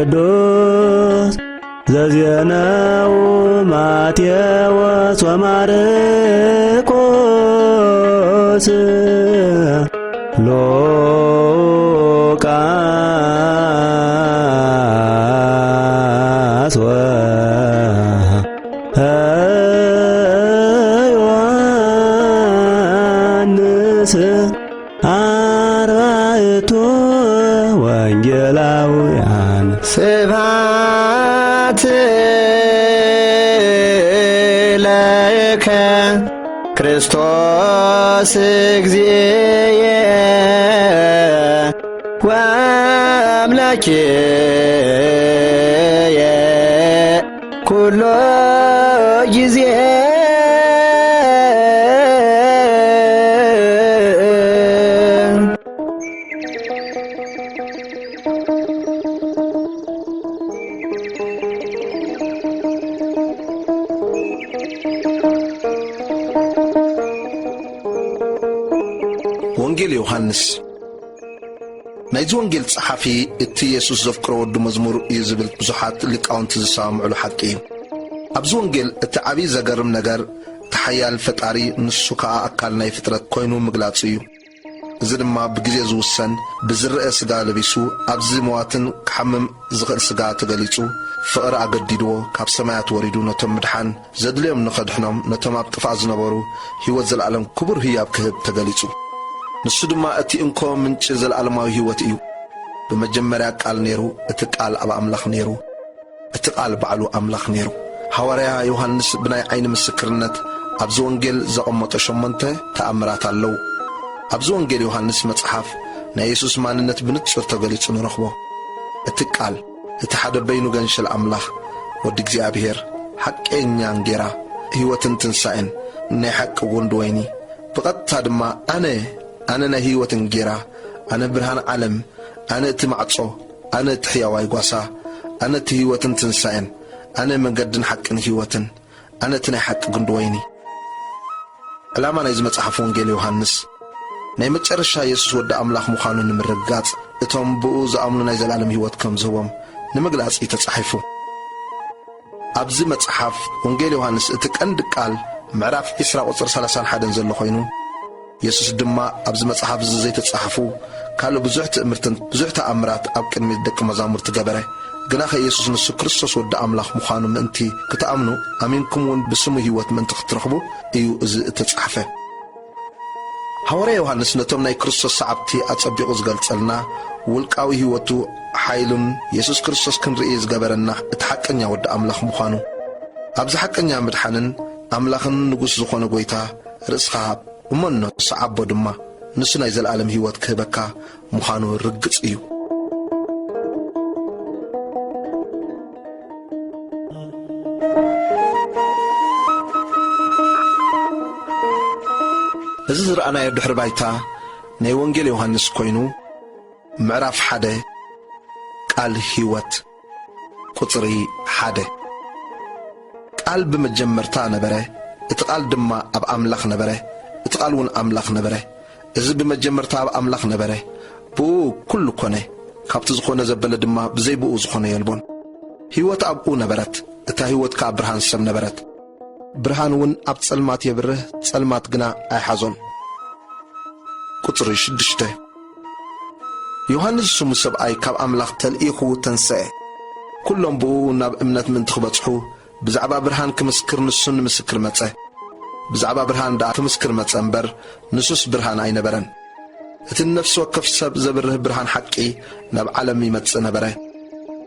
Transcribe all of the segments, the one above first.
ቅዱስ ዘዜነው ማቴዎስ ወማርቆስ ሉቃስ ወዮሐንስ አርባዕቱ ወንጌላውያን። ስብሐት ለከ ክርስቶስ እግዚእየ ወአምላክየ ኩሎ ጊዜ። ወንጌል ዮሃንስ። ናይዚ ወንጌል ጸሓፊ፣ እቲ የሱስ ዘፍቅሮ ወዲ መዝሙር እዩ ዝብል ብዙሓት ሊቃውንቲ ዝሰማምዕሉ ሓቂ እዩ። ኣብዚ ወንጌል እቲ ዓብዪ ዘገርም ነገር፣ እቲ ሓያል ፈጣሪ ንሱ ከኣ ኣካል ናይ ፍጥረት ኮይኑ ምግላጹ እዩ። እዚ ድማ ብግዜ ዝውሰን፣ ብዝረአ ስጋ ለቢሱ፣ ኣብዚ መዋትን ክሓምም ዝኽእል ስጋ ተገሊጹ፣ ፍቕሪ ኣገዲድዎ፣ ካብ ሰማያት ወሪዱ ነቶም ምድሓን ዘድልዮም ንኸድሕኖም፣ ነቶም ኣብ ጥፍኣት ዝነበሩ ህይወት ዘለኣለም ክቡር ህያብ ክህብ ተገሊጹ። ንሱ ድማ እቲ እንኮ ምንጪ ዘለኣለማዊ ህይወት እዩ። ብመጀመርያ ቃል ነይሩ፣ እቲ ቃል ኣብ ኣምላኽ ነይሩ፣ እቲ ቃል ባዕሉ ኣምላኽ ነይሩ። ሃዋርያ ዮሃንስ ብናይ ዓይኒ ምስክርነት ኣብዚ ወንጌል ዘቐመጦ ሸሞንተ ተኣምራት ኣለዉ። ኣብዚ ወንጌል ዮሃንስ መጽሓፍ ናይ የሱስ ማንነት ብንጹር ተገሊጹ ንረኽቦ። እቲ ቃል፣ እቲ ሓደ በይኑ ገንሸል ኣምላኽ፣ ወዲ እግዚኣብሔር፣ ሓቀኛ እንጌራ፣ ህይወትን ትንሳኤን፣ ናይ ሓቂ ጉንዲ ወይኒ፣ ብቐጥታ ድማ ኣነ፣ ኣነ ናይ ህይወት እንጌራ፣ ኣነ ብርሃን ዓለም፣ ኣነ እቲ ማዕጾ፣ ኣነ እቲ ሕያዋይ ጓሳ፣ ኣነ እቲ ህይወትን ትንሳኤን፣ ኣነ መገድን ሓቅን ህይወትን፣ ኣነ እቲ ናይ ሓቂ ጉንዲ ወይኒ። ዕላማ ናይዚ መጽሓፍ ወንጌል ዮሃንስ፣ ናይ መጨረሻ የሱስ ወዲ ኣምላኽ ምዃኑ ንምርግጋጽ፣ እቶም ብኡ ዝኣምኑ ናይ ዘለኣለም ህይወት ከም ዝህቦም ንምግላጽ እዩ ተጻሒፉ። ኣብዚ መጽሓፍ ወንጌል ዮሃንስ እቲ ቀንዲ ቃል ምዕራፍ ዕስራ ቁጽሪ ሰላሳን ሓደን ዘሎ ኮይኑ፣ የሱስ ድማ ኣብዚ መጽሓፍ እዚ ዘይተጻሕፉ ካልእ ብዙሕ ትእምርትን ብዙሕ ተኣምራት ኣብ ቅድሚ ደቂ መዛሙርቲ ገበረ። ግናኸ የሱስ ንሱ ክርስቶስ ወዲ ኣምላኽ ምዃኑ ምእንቲ ክትኣምኑ፣ ኣሚንኩም እውን ብስሙ ህይወት ምእንቲ ክትረኽቡ እዩ እዚ እተጻሕፈ። ሃዋርያ ዮሃንስ ነቶም ናይ ክርስቶስ ሰዓብቲ ኣጸቢቑ ዝገልጸልና፣ ውልቃዊ ህይወቱ፣ ሓይሉን የሱስ ክርስቶስ ክንርኢ ዝገበረና እቲ ሓቀኛ ወዲ ኣምላኽ ምዃኑ፣ ኣብዚ ሓቀኛ ምድሓንን ኣምላኽን ንጉስ ዝኾነ ጐይታ ርእስኻ ሃብ፣ እመኖ፣ ሰዓቦ ድማ፣ ንሱ ናይ ዘለኣለም ህይወት ክህበካ ምዃኑ ርግጽ እዩ። እዚ ዝረኣናዮ ድሕሪ ባይታ ናይ ወንጌል ዮሃንስ ኮይኑ፣ ምዕራፍ ሓደ፣ ቃል ህይወት፣ ቁጽሪ ሓደ። ቃል ብመጀመርታ ነበረ፣ እቲ ቃል ድማ ኣብ ኣምላኽ ነበረ፣ እቲ ቃል እውን ኣምላኽ ነበረ። እዚ ብመጀመርታ ኣብ ኣምላኽ ነበረ፣ ብኡ ኩሉ ኮነ። ካብቲ ዝኾነ ዘበለ ድማ ብዘይ ብኡ ዝኾነ የልቦን። ህይወት ኣብኡ ነበረት፣ እታ ህይወት ከኣ ብርሃን ሰብ ነበረት። ብርሃን እውን ኣብ ጸልማት የብርህ፣ ጸልማት ግና ኣይሓዞን። ቁጽሪ ሽዱሽተ። ዮሃንስ ስሙ ሰብኣይ ካብ ኣምላኽ ተልኢኹ ተንስአ። ኩሎም ብኡ ናብ እምነት ምእንቲ ክበጽሑ፣ ብዛዕባ ብርሃን ክምስክር ንሱ ንምስክር መጸ። ብዛዕባ ብርሃን ደኣ ክምስክር መጸ እምበር፣ ንሱስ ብርሃን ኣይነበረን። እቲ ንነፍሲ ወከፍ ሰብ ዘብርህ ብርሃን ሓቂ ናብ ዓለም ይመጽእ ነበረ።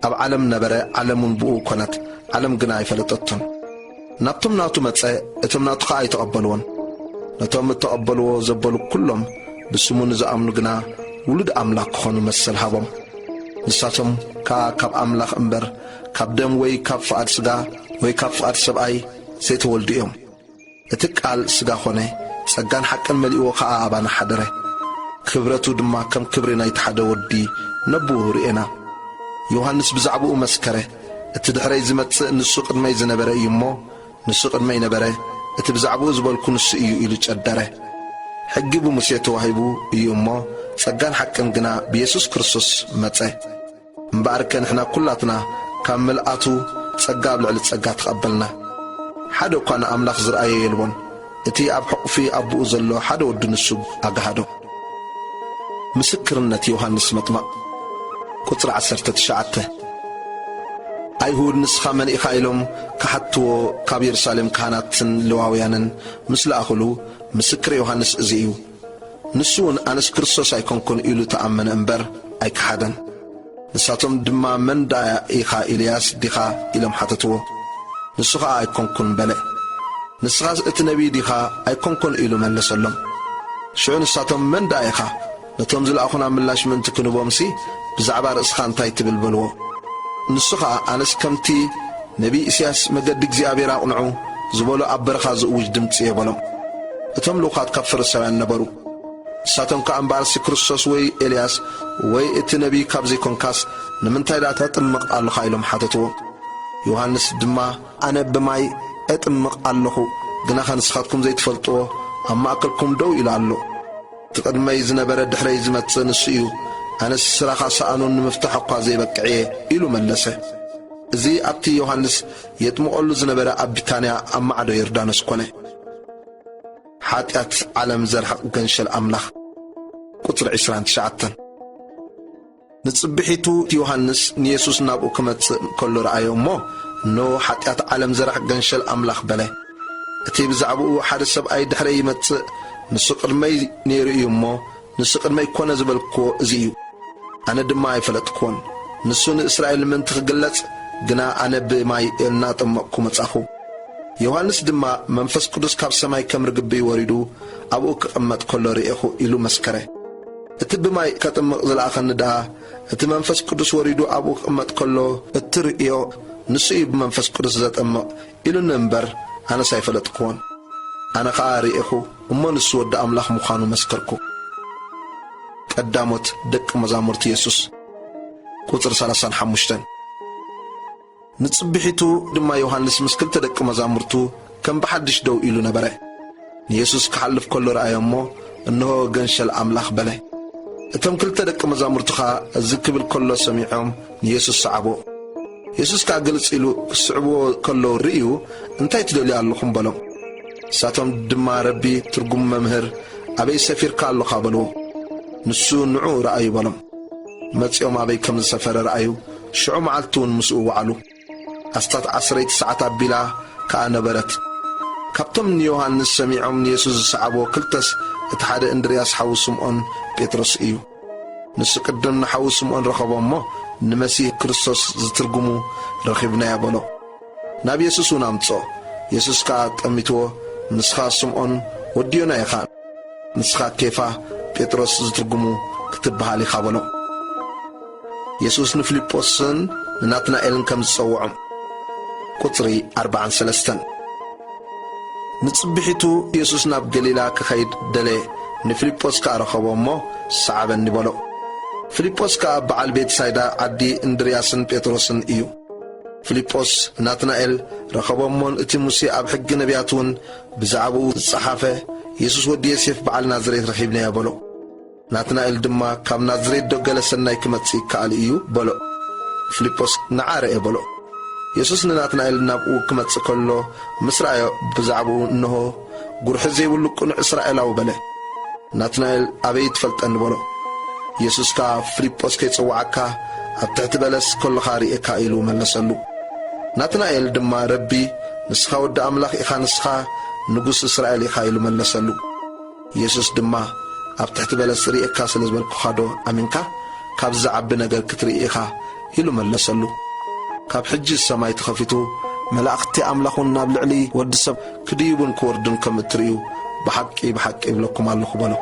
ኣብ ዓለም ነበረ፣ ዓለም እውን ብኡ ኮነት፣ ዓለም ግና ኣይፈለጠቶን። ናብቶም ናቱ መጸ፣ እቶም ናቱ ኸኣ ኣይተቐበልዎን። ነቶም እተቐበልዎ ዘበሉ ኩሎም፣ ብስሙ ንዝኣምኑ ግና ውሉድ ኣምላኽ ክኾኑ መሰል ሃቦም። ንሳቶም ከኣ ካብ ኣምላኽ እምበር፣ ካብ ደም ወይ ካብ ፍቓድ ስጋ ወይ ካብ ፍቓድ ሰብኣይ ዘይተወልዱ እዮም። እቲ ቃል ስጋ ኾነ፣ ጸጋን ሓቅን መሊእዎ ኸኣ ኣባና ሓደረ። ክብረቱ ድማ ከም ክብሪ ናይቲ ሓደ ወዲ ነብኡ ርኤና። ዮሃንስ ብዛዕባኡ መስከረ፣ "እቲ ድሕረይ ዝመጽእ ንሱ ቅድመይ ዝነበረ እዩ እሞ፣ ንሱ ቅድመይ ነበረ፣ እቲ ብዛዕባኡ ዝበልኩ ንሱ እዩ" ኢሉ ጨደረ። ሕጊ ብሙሴ ተዋሂቡ እዩ እሞ፣ ጸጋን ሓቅን ግና ብየሱስ ክርስቶስ መጸ። እምበኣርከ ንሕና ኩላትና ካብ ምልኣቱ ጸጋ ኣብ ልዕሊ ጸጋ ተቐበልና። ሓደ እኳ ንኣምላኽ ዝረኣዮ የልቦን። እቲ ኣብ ሕቑፊ ኣቦኡ ዘሎ ሓደ ወዱ ንሱ ኣግሃዶ። ምስክርነት ዮሃንስ መጥምቕ። ቁጽሪ ዓሰርተ ትሽዓተ። ኣይሁድ፣ "ንስኻ መን ኢኻ?" ኢሎም ክሓትዎ ካብ የሩሳሌም ካህናትን ሌዋውያንን ምስ ለኣኹሉ፣ "ምስክር ዮሃንስ እዚ እዩ። ንሱ እውን ኣነስ ክርስቶስ ኣይኮንኩን" ኢሉ ተኣመነ እምበር ኣይከሓደን። ንሳቶም ድማ፣ "መን ደኣ ኢኻ? ኤልያስ ዲኻ?" ኢሎም ሓተትዎ። ንሱ ኸኣ፣ "ኣይኮንኩን" በለ። "ንስኻስ እቲ ነቢይ ዲኻ? ኣይኮንኩን" ኢሉ መለሰሎም። ሽዑ ንሳቶም፣ "መን ደኣ ኢኻ?" ነቶም ዝለኣኹና ምላሽ ምእንቲ ክንህቦምሲ፣ "ብዛዕባ ርእስኻ እንታይ ትብል?" በልዎ። ንሱ ኸኣ፣ "ኣነስ ከምቲ ነቢይ ኢሳያስ 'መገዲ እግዚኣብሔር ኣቕንዑ' ዝበሎ ኣብ በረኻ ዝእውጅ ድምጺ እየ" በሎም። እቶም ልኡኻት ካብ ፈሪሳውያን ነበሩ። ንሳቶም ከኣ፣ "እምበኣርሲ ክርስቶስ ወይ ኤልያስ ወይ እቲ ነቢይ ካብ ዘይኮንካስ፣ ንምንታይ ደኣ ተጥምቕ ኣለኻ?" ኢሎም ሓተትዎ። ዮሃንስ ድማ፣ "ኣነ ብማይ እጥምቕ ኣለኹ፣ ግናኸ ንስኻትኩም ዘይትፈልጥዎ ኣብ ማእከልኩም ደው ኢሉ ኣሎ። እቲ ቅድመይ ዝነበረ ድሕረይ ዝመጽእ ንሱ እዩ። ኣነስ ስራኻ ሰኣኑን ንምፍታሕ እኳ ዘይበቅዕ እየ" ኢሉ መለሰ። እዚ ኣብቲ ዮሃንስ የጥምቐሉ ዝነበረ ኣብ ቢታንያ ኣብ ማዕዶ ዮርዳኖስ ኮነ። ሓጢኣት ዓለም ዘርሕቕ ገንሸል ኣምላኽ። ቁጽሪ ዕስራን ትሽዓተን። ንጽብሒቱ ዮሃንስ ንየሱስ ናብኡ ክመጽእ ከሎ ረኣዮ እሞ፣ "እንሆ ሓጢኣት ዓለም ዘርሕቕ ገንሸል ኣምላኽ" በለ። እቲ ብዛዕባኡ ሓደ ሰብኣይ ድሕረይ ይመጽእ፣ ንሱ ቅድመይ ነይሩ እዩ እሞ፣ ንሱ ቅድመይ ኮነ ዝበልክዎ እዚ እዩ። ኣነ ድማ ኣይፈለጥክዎን። ንሱ ንእስራኤል ምእንቲ ክግለጽ ግና ኣነ ብማይ እናጠመቕኩ መጻኹ። ዮሃንስ ድማ መንፈስ ቅዱስ ካብ ሰማይ ከም ርግቢ ወሪዱ ኣብኡ ክቕመጥ ከሎ ርኤኹ ኢሉ መስከረ። እቲ ብማይ ከጥምቕ ዝለኣኸኒ ደኣ፣ እቲ መንፈስ ቅዱስ ወሪዱ ኣብኡ ክቕመጥ ከሎ እትርእዮ ንሱ እዩ ብመንፈስ ቅዱስ ዘጠምቕ ኢሉኒ እምበር፣ ኣነስ ኣይፈለጥክዎን። ኣነ ኸኣ ርኤኹ፣ እሞ ንሱ ወዲ ኣምላኽ ምዃኑ መስከርኩ። ቀዳሞት ደቂ መዛሙርቲ የሱስ። ቁጽሪ ሰላሳን ሓሙሽተን። ንጽብሒቱ ድማ ዮሃንስ ምስ ክልተ ደቂ መዛሙርቱ ከም ብሓድሽ ደው ኢሉ ነበረ። ንየሱስ ክሓልፍ ከሎ ረኣዮ እሞ፣ "እንሆ ገንሸል ኣምላኽ" በለ። እቶም ክልተ ደቂ መዛሙርቱ ኸኣ እዚ ክብል ከሎ ሰሚዖም ንየሱስ ሰዓብዎ። የሱስ ከኣ ግልጽ ኢሉ ክስዕብዎ ከለዉ ርእዩ፣ "እንታይ ትደልዩ ኣለኹም?" በሎም። ንሳቶም ድማ፣ "ረቢ፣ ትርጉም መምህር፣ ኣበይ ሰፊርካ ኣለኻ?" በልዎ። ንሱ፣ "ንዑ ረኣዩ" በሎም። መጺኦም ኣበይ ከም ዝሰፈረ ረኣዩ፣ ሽዑ መዓልቲ እውን ምስኡ ወዓሉ። ኣስታት ዓስረይቲ ሰዓት ኣቢላ ከኣ ነበረት። ካብቶም ንዮሃንስ ሰሚዖም ንየሱስ ዝሰዓብዎ ክልተስ፣ እቲ ሓደ እንድርያስ ሓው ስምዖን ጴጥሮስ እዩ። ንሱ ቅድም ንሓዉ ስምዖን ረኸቦ እሞ፣ ንመሲህ ክርስቶስ ዝትርጉሙ ረኺብናዮ በሎ። ናብ የሱስ እውን ኣምጽኦ። የሱስ ከኣ ጠሚትዎ፣ "ንስኻ ስምዖን ወዲ ዮና ኢኻ፣ ንስኻ ኬፋ፣ ጴጥሮስ ዝትርጉሙ ክትበሃል ኢኻ" በሎ። የሱስ ንፊልጶስን ንናትናኤልን ከም ዝጸውዖም። ቁጽሪ ኣርባዓን ሰለስተን። ንጽብሒቱ የሱስ ናብ ገሊላ ክኸይድ ደለየ። ንፊልጶስ ከኣ ረኸቦ እሞ፣ "ሰዓበኒ" በሎ። ፊልጶስ ከኣ በዓል ቤትሳይዳ ዓዲ እንድርያስን ጴጥሮስን እዩ። ፊልጶስ ናትናኤል ረኸቦ እሞን እቲ ሙሴ ኣብ ሕጊ ነቢያት እውን ብዛዕባኡ ዝጸሓፈ የሱስ ወዲ ዮሴፍ በዓል ናዝሬት ረኺብናዮ በሎ። ናትናኤል ድማ፣ ካብ ናዝሬት ዶ ገለ ሰናይ ክመጽእ ይከኣል እዩ? በሎ። ፊልጶስ፣ ንዓ ርኤ በሎ። የሱስ ንናትናኤል ናብኡ ክመጽእ ከሎ ምስ ረኣዮ፣ ብዛዕባኡ፣ እንሆ፣ ጉርሒ ዘይብሉ ቅኑዕ እስራኤላዊ በለ። ናትናኤል፣ ኣበይ ትፈልጠኒ በሎ። የሱስ ከኣ፣ ፊልጶስ ከይጸውዓካ ኣብ ትሕቲ በለስ ከለኻ ርእየካ ኢሉ መለሰሉ። ናትናኤል ድማ፣ ረቢ፣ ንስኻ ወዲ ኣምላኽ ኢኻ፣ ንስኻ ንጉስ እስራኤል ኢኻ ኢሉ መለሰሉ። የሱስ ድማ፣ ኣብ ትሕቲ በለስ ርእየካ ስለ ዝበልኩኻዶ ኣሚንካ? ካብዚ ዝዓቢ ነገር ክትርኢ ኢኻ ኢሉ መለሰሉ። ካብ ሕጂ ሰማይ ተኸፊቱ፣ መላእኽቲ ኣምላኽ እውን ናብ ልዕሊ ወዲ ሰብ ክድይቡን ክወርዱን ከም እትርእዩ ብሓቂ ብሓቂ እብለኩም ኣለኹ በሎ።